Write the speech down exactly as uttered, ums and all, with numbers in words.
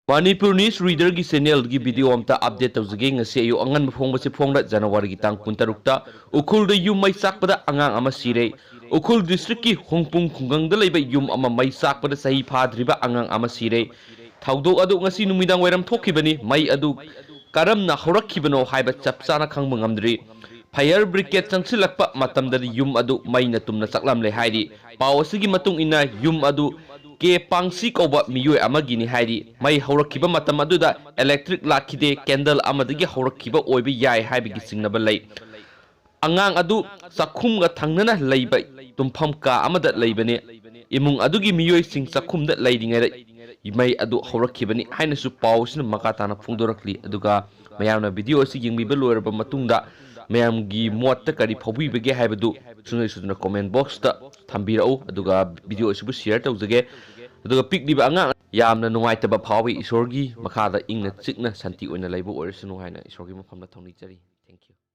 Manipur News Reader ꯒꯤ channel ꯒꯤ video ꯑꯝꯇ update ꯇꯧꯖꯒꯦ꯫ ꯉꯁꯤ ꯑꯌꯨꯛ ꯑꯉꯟꯕ ꯐꯣꯡꯕꯁꯤ ꯐꯣꯡꯂ ꯖꯅꯋꯥꯔꯤꯒꯤ ꯇꯥꯡ ꯀꯨꯟꯇꯔꯨꯛꯇ ꯎꯈ꯭ꯔꯨꯜꯗ ꯌꯨꯝ ꯃꯩ ꯆꯥꯛꯄꯗ ꯑꯉꯥꯡ ꯑꯃ ꯁꯤꯔꯦ꯫ ꯎꯈ꯭ꯔꯨꯜ district ꯀꯤ ꯍꯣꯡꯄꯨꯡ ꯈꯨꯡꯒꯪꯗ ꯂꯩꯕ ꯌꯨꯝ ꯑꯃ ꯃꯩ ꯆꯥꯛꯄꯗ ꯆꯍꯤ ꯐꯥꯗ꯭ꯔꯤꯕ ꯑꯉꯥꯡ ꯑꯃ ꯁꯤꯔꯦ꯫ ꯊꯧꯗꯣꯛ ꯑꯗꯨ ꯉꯁꯤ ꯅꯨꯃꯤꯗꯥꯡ ꯋꯥꯏꯔꯝ ꯊꯣꯛꯈꯤꯕꯅꯤ꯫ ꯃꯩ ꯑꯗꯨ ꯀꯔꯝꯅ ꯍꯧꯔꯛꯈꯤꯕꯅꯣ ꯍꯥꯏꯕ ꯆꯞ ꯆꯥꯅ ꯈꯪꯕ ꯉꯝꯗ꯭ꯔꯤ꯫ Fire brigade ꯆꯪꯁꯤꯜꯂꯛꯄ ꯃꯇꯝꯗꯗꯤ ꯌꯨꯝ ꯑꯗꯨ ꯃꯩꯅ ꯇꯨꯝꯅ ꯆꯥꯛꯂꯝꯂꯦ ꯍꯥꯏꯔꯤ꯫ ꯄꯥꯎ ꯑꯁꯤꯒꯤ ꯃꯇꯨꯡ ꯏꯟꯅ ꯌꯨꯝ ꯑꯗꯨ ꯀꯦ ꯄꯥꯡꯁꯤ ꯀꯧꯕ ꯃꯤꯑꯣꯏ ꯑꯃꯒꯤꯅꯤ ꯍꯥꯏꯔꯤ꯫ ꯃꯩ ꯍꯧꯔꯛꯈꯤꯕ ꯃꯇꯝ ꯑꯗꯨꯗ electric ꯂꯥꯛꯈꯤꯗꯦ, candle ꯑꯃꯗꯒꯤ ꯍꯧꯔꯛꯈꯤꯕ ꯑꯣꯏꯕ ꯌꯥꯏ ꯍꯥꯏꯕꯒꯤ ꯆꯤꯡꯅꯕ ꯂꯩ꯫ ꯑꯉꯥꯡ ꯑꯗꯨ ꯆꯥꯛꯈꯨꯝꯒ ꯊꯪꯅꯅ ꯂꯩꯕ ꯇꯨꯝꯐꯝ ꯀꯥ ꯑꯃꯗ ꯂꯩꯕꯅꯤ꯫ ꯏꯃꯨꯡ ꯑꯗꯨꯒꯤ ꯃꯤꯑꯣꯏꯁꯤꯡ ꯆꯥꯛꯈꯨꯝꯗ ꯂꯩꯔꯤꯉꯩꯗ ꯃꯩ ꯑꯗꯨ ꯍꯧꯔꯛꯈꯤꯕꯅꯤ ꯍꯥꯏꯅꯁꯨ ꯄꯥꯎ ꯑꯁꯤꯅ ꯃꯈꯥ ꯇꯥꯅ ꯐꯣꯡꯗꯣꯔꯛꯂꯤ꯫ ꯑꯗꯨꯒ ꯃꯌꯥꯝꯅ video ꯑꯁꯤ ꯌꯦꯡꯕꯤꯕ ꯂꯣꯏꯔꯕ ꯃꯇꯨꯡꯗ ꯃꯌꯥꯝꯒꯤ ꯃꯣꯠꯇ ꯀꯔꯤ ꯐꯥꯎꯕꯤꯕꯒꯦ ꯍꯥꯏꯕꯗꯨ ꯁꯨꯡꯁꯣꯏ ꯁꯣꯏꯗꯅ comment box ꯇ ꯊꯝꯕꯤꯔꯛꯎ꯫ ꯑꯗꯨꯒ video ꯑꯁꯤꯕꯨ share ꯇꯧꯖꯒꯦ꯫ ꯑꯗꯨꯒ ꯄꯤꯛꯂꯤꯕ ꯑꯉꯥꯡ ꯌꯥꯝꯅ ꯅꯨꯡꯉꯥꯏꯇꯕ ꯐꯥꯎꯏ꯫ ꯏꯁꯣꯔꯒꯤ ꯃꯈꯥꯗ ꯏꯪꯅ ꯆꯤꯛꯅ ꯁꯥꯟꯇꯤ ꯑꯣꯏꯅ ꯂꯩꯕ ꯑꯣꯏꯔꯁꯅꯨ ꯍꯥꯏꯅ ꯏꯁꯣꯔꯒꯤ ꯃꯐꯝꯗ ꯊꯧꯅꯤꯖꯔꯤ꯫ Thank you꯫